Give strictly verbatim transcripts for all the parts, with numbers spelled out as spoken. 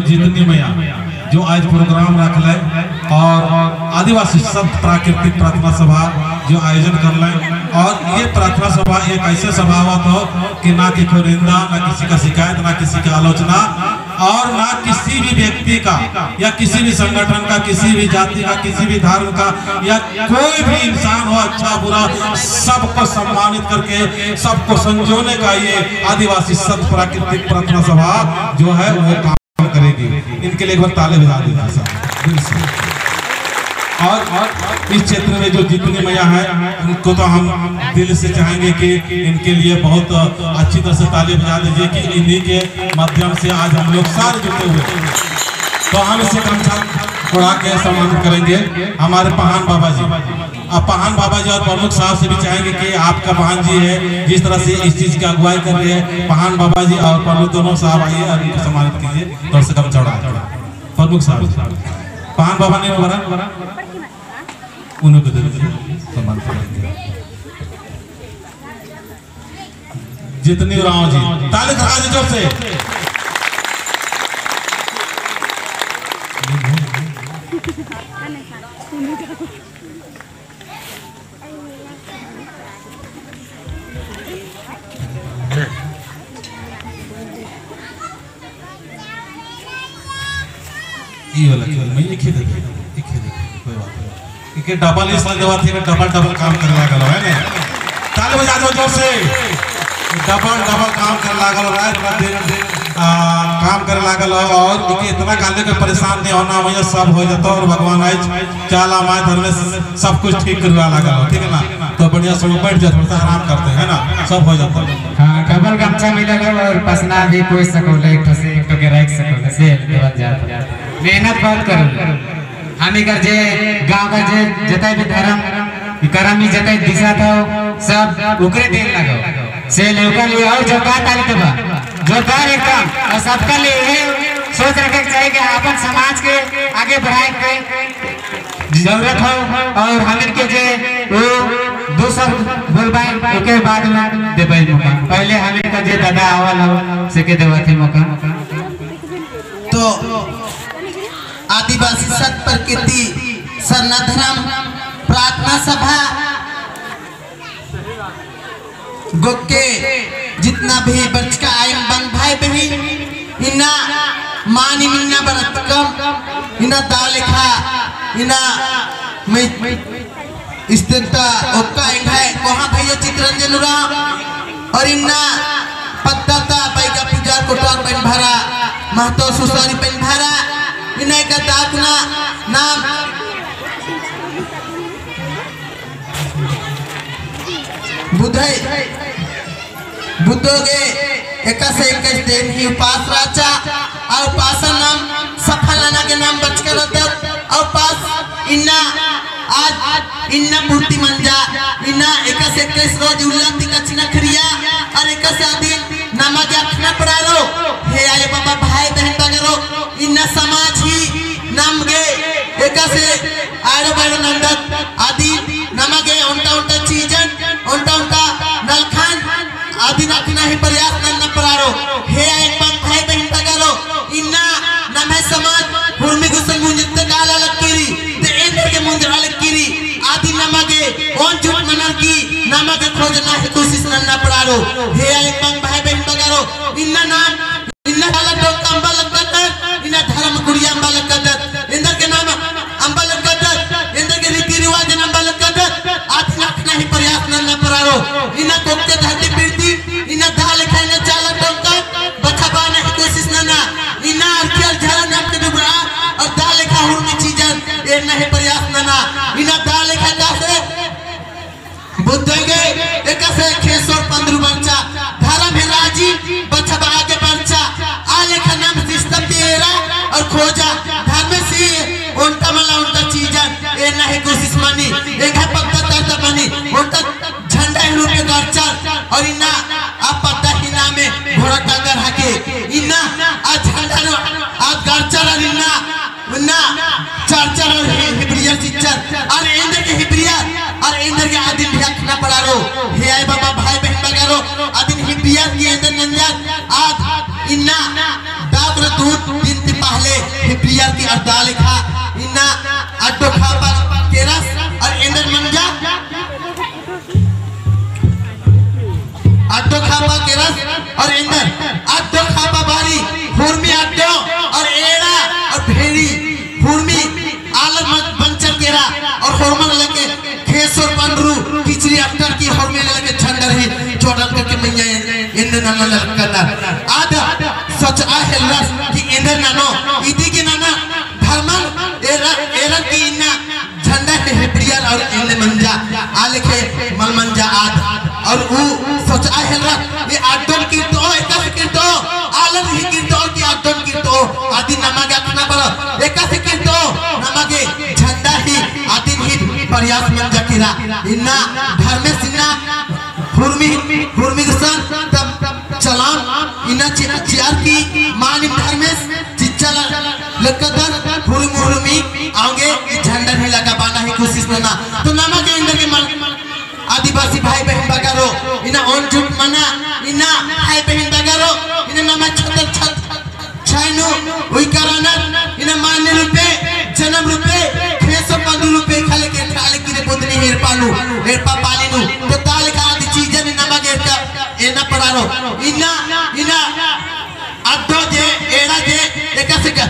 जितनी मइया जो आज program रखलय और आदिवासी संत प्राकृतिक प्रार्थना सभा जो आयोजन करलय और ये प्रार्थना सभा एक ऐसे सभा होत हो कि ना किसी को निंदा, ना किसी का शिकायत, ना किसी का आलोचना और ना किसी भी व्यक्ति का या किसी भी संगठन का, किसी भी जाति का, किसी भी धर्म का या कोई भी इंसान हो, अच्छा बुरा, सबको सम्मानित करके सबको संजोने का ये आदिवासी संत प्राकृतिक प्रार्थना सभा जो है वो काम करेगी। इनके लिए एक बार ताली बजा दीजिए सब दिल से। और, और इस क्षेत्र में जो जितनी मइया है उनको तो हम दिल से चाहेंगे कि इनके लिए बहुत अच्छी तरह से ताली बजा दीजिए कि इन्हीं के माध्यम से आज हम लोग सारे जुटे हुए हैं। तो हम इसे गमछा ओढ़ा के सम्मानित करेंगे हमारे पहान बाबा जी। अब पहान बाबा जी और प्रमुख साहब से भी चाहेंगे कि आपका पहान जी है, जिस तरह से इस चीज की अगुवाई कर रहे हैं, पहान बाबा जी और प्रमुख दोनों साहब आइए और इनको सम्मानित कीजिए। थोड़ा सा गमछा ओढ़ा के। प्रमुख साहब, पहान बाबा ने बरा, उन्होंने दे दीजिए, सम्मानित करेंगे। जितनी उराँव जी, ताली बजा दीजिए जोर से। ई वाला खेल में एक ही देखे, एक ही देखे, कोई बात नहीं। इके double इसलिए देवा थे, double, double काम करे लागल है ना? ताली बजा दो जोर से। Double, double काम करे लागल है, रात दिन, आ, काम करे लागल है और इके इतना काले के परेशान नहीं होना, वही सब हो जाता और भगवान आज चाला माय धर्मेस सब कुछ ठीक करवा लागल हो, ठीक है ना? तो बढ़िया से बैठ जाओ, थोड़ा सा आराम करते हैं, है ना? सब हो जाता है। हाँ, double गमछा मिलल हो और पसना भी पोंछ सकोले, एक ठो से एक ठो के रख सकोले, से बन जाता। मेहनत बहुत करो। हम इकर जे गाँव का जे जतई भी धर्म, करम ही जतई दिशा था, सब उकरे देन लगो। से लेकर लिए और जोरदार ताली देबा, जोरदार एकदम। और सबका लिए ये सोच रखे के चाहिए कि अपन समाज के आगे बढ़ाए के जरूरत हो और हमिन के जे वो दो शब्द बोलबाई, ओके बाद में देबाई मौका। पहले हमिन का जे दादा आवल हो, सेके देवा थे मौका। तो आदिवासी सत प्रकृति सरना धर्म प्रार्थना सभा गोके जितना भी बरचका आयम बंग भाई बहिन, इन्ना मानिम इन्ना बरतकम, इन्ना दव लेखा, इन्ना मैं इस्तेंता ओक्का एंग्है कोहाँ भैया चितरंजन उराँव, और इन्ना पद्दा ता बैगा पुजार कोटवार पइनभरा, महतो सुसारी पइनभरा, इन्ना एका दाकुना नाम बुधई, बुधो गे एकासे इक्कीस दिन ही उपास रहचा, आ उपासन नाम सफल नना गे नाम बरचका रअदत, आ उपास इन्ना आज इन्ना पूर्ति मंजा, इन्ना एकासे इक्कीस रोज उल्ला ती कछनखरिया, और एकासे अदिन नमा गे अख़ना पड़ारो, हे आयो बाबा भाई बहिन बगरो, इन्ना समाज ही नम गे एकासे आड़ो बाड़ो नंदत, अदिन नमा गे ओन्टा ओन्टा चीजन, ओन्टा ओन्टा नलखन, अदिन अख़ना ही प्रयास नन्ना पड़ारो। हे आयो बंग भाई बहिन बगरो, इन्ना नम्है समाज हुरमी गुसन मुंजरते काला लक्कीरी, ते एन्देरगे मुंजरा लक्कीरी, अदिन नमा गे ओन जुट मनर की नमा गे खोजना ही कोशिश नन्ना पड़ारो। हे आयो बंग भाई बहिन बगरो, इन्ना नाम इन्ना चाला टोंका अम्बा लग्गदत, इन्ना धर्म कुड़िया अम्बा लग्गदत, एन्देरगे नाम अम्बा लग्गदत, एन्देरगे रीति रिवाज अम्बा लग्गदत, अदिन अख़ना ही प्रयास नन्ना पड़ारो। इन्ना कोक्के धरती पीरती, इन्ना दव लेखा इन्ना चाला टोंका बछाबअना ही कोशिश नना, इन्ना अरखियल झरा नाम के डुबरा, और दव लेखा हुरमी चीजन एरना ही प्रयास नना, इन्ना दव लेखा कासे बुद्धगे एकासे खेसोर पंदरू बरचा, धरम ही राजी बछाबआ गे बरचा, आ लेखा नाम system ती एरा और खोजा, धर्मेसी ओन्टा मला ओन्टा चीजन एरना ही कोशिश मनी, एंग्है पद्दा तरता मनी, ओन्टा झंडा ही रूप में गड़चर, और इन्ना आ पद्दा ही नामे घोड़ा टांगर हके, इन्ना आ झंडा नू आ गड़चर और इन्ना उन्ना चर्चर और हि-, हिबरियर चिच्चर, और एन्देरगे हिबरियर, और एन्देरगे अदिन भी अख़ना पड़ारो। हे आयो बाबा भाई बहिन बगरो, अदिन हिबरियर की एन्देर नंजर, आद इन्ना दादर दूध दिन ती पहले ता लेखा इन्ना अड्डो खापा केरस और एन्देर मंजा। अड्डो खापा केरस और एन्देर अड्डो खापा बारी हुरमी अड्डो और एड़ा और भेड़ी हुरमी आलर मत बंचर केरा और होरमर लगे खेसोर पंडरू किचरी अट्टर की होरमी लगे झंडा रई चोदन करके मइय्याँ एन्देर नना लक्कना। आद सोचआ हेलरस कि एन्देर ननो इदी गे नना धर्मन एरा, एरा की इन्ना झंडा के हेपड़ियार और एन्ने मंजा, आ लेखे मल मंजा आद। और ऊ सोचआ हेलरा, ये अड्डोन किरतो, एकासे किरतो, आलर ही किरतो कि अड्डोन किरतो, अदिन नमा गे अख़ना परा, एकासे किरतो, नमा गे झंडा ही, अदिन ही प्रयास मंजा केरा। इन्ना धर्मेस इन्ना हुरमी, हुरमी गुसन तब चलाम इन्ना चि-, चिअर की मानिम धर्मेस चिच्चा ल-, लक्कदर हुरमी हुरमी औंगे ई झंडा ही लगा बाना ही कोशिश नना। तो नमा गे एन्देर गे मल आदिवासी भाई बहिन बगरो इन्ना ओन जुट मना, इन्ना भाई बहिन बगरो इन्ना नमा छतर छत छायनु उइकर रअनर इन्ना मान्य रूपे, जनम रूपे, खेसो पंडरू रूपे खाले के खाले किरे बुदनी हेरपानु, हेरपा पालिनु। तो ता लेखा आदि चीजन इन्ना नमा गे एरका एन्ना परारो। इन्ना, इन्ना अड्डो जे, एड़ा जे, एकासे का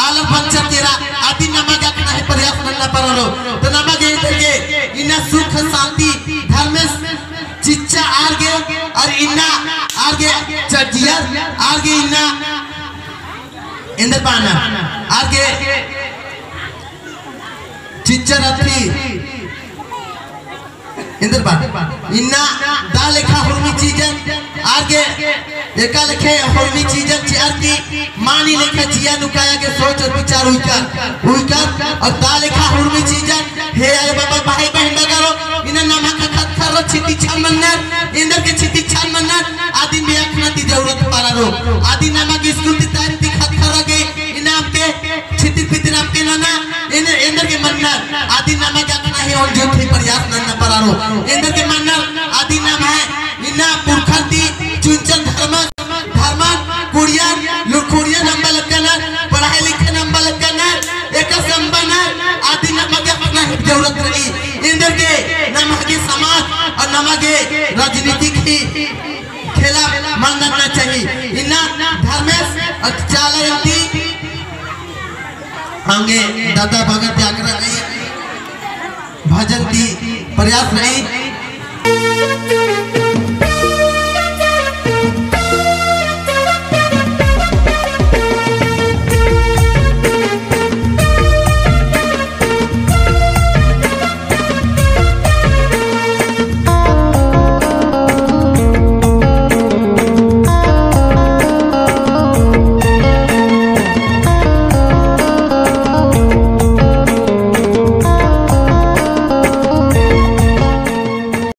आलर बंचर केरा, अदिन नमा गे अख़ना ही प्रयास नन्ना परारो। तो नमा गे एन्देर गे इन्ना सुख शांति धर्मेस चिच्चा आर गे, और इन्ना आर गे चज्जियर, आर गे इन्ना एन्देर बाना, आर गे चिच्चा रथी एन्देर बा। इन्ना दा लेखा हुरमी चीजन, आर गे एका लेखे हुरमी चीजन चिअर की मानी लेखा जिया नू काया गे सोच और विचार उइकर, उइकर, और दा लेखा हुरमी चीजन हे आयो बाबा, भाई बहिन बगरो, इन्ना नम्है खतखर्रा छितिच्छा मन्नर, एन्देर गे छितिच्छा मन्नर, अदिन भी अख़ना ती जरूरत परारो। अदिन नमा गे स्कूल ती time ती खतखर्रा गे, इन्ना अमके छितिर पितिर अमके नना, एन्देर, एन्देर गे मन्नर, अदिन नमा गे अख़ना ही ओन जुट ही प्रयास नन्ना परारो। एन्देर गे मन्नर, अदिन नम्है, इन्ना पुरखर ती चुनचन धर्मन, धर्मन, कुड़ियन, लुरखुड़ियन अम्बा लक्कनर, पढ़ाई लिखाई अम्बा लक्कनर, एकासे अम्बा नर, अदिन नमा गे अख़ना ही जरूरत रई। एन्देर गे नमा गे समाज और नमा गे राजनीतिक ही खेला मल नन्ना चाहिए। इन्ना धर्मेस और चाला एम ती औंगे दादा भगत जागरण रई, भजन ती प्रयास रई।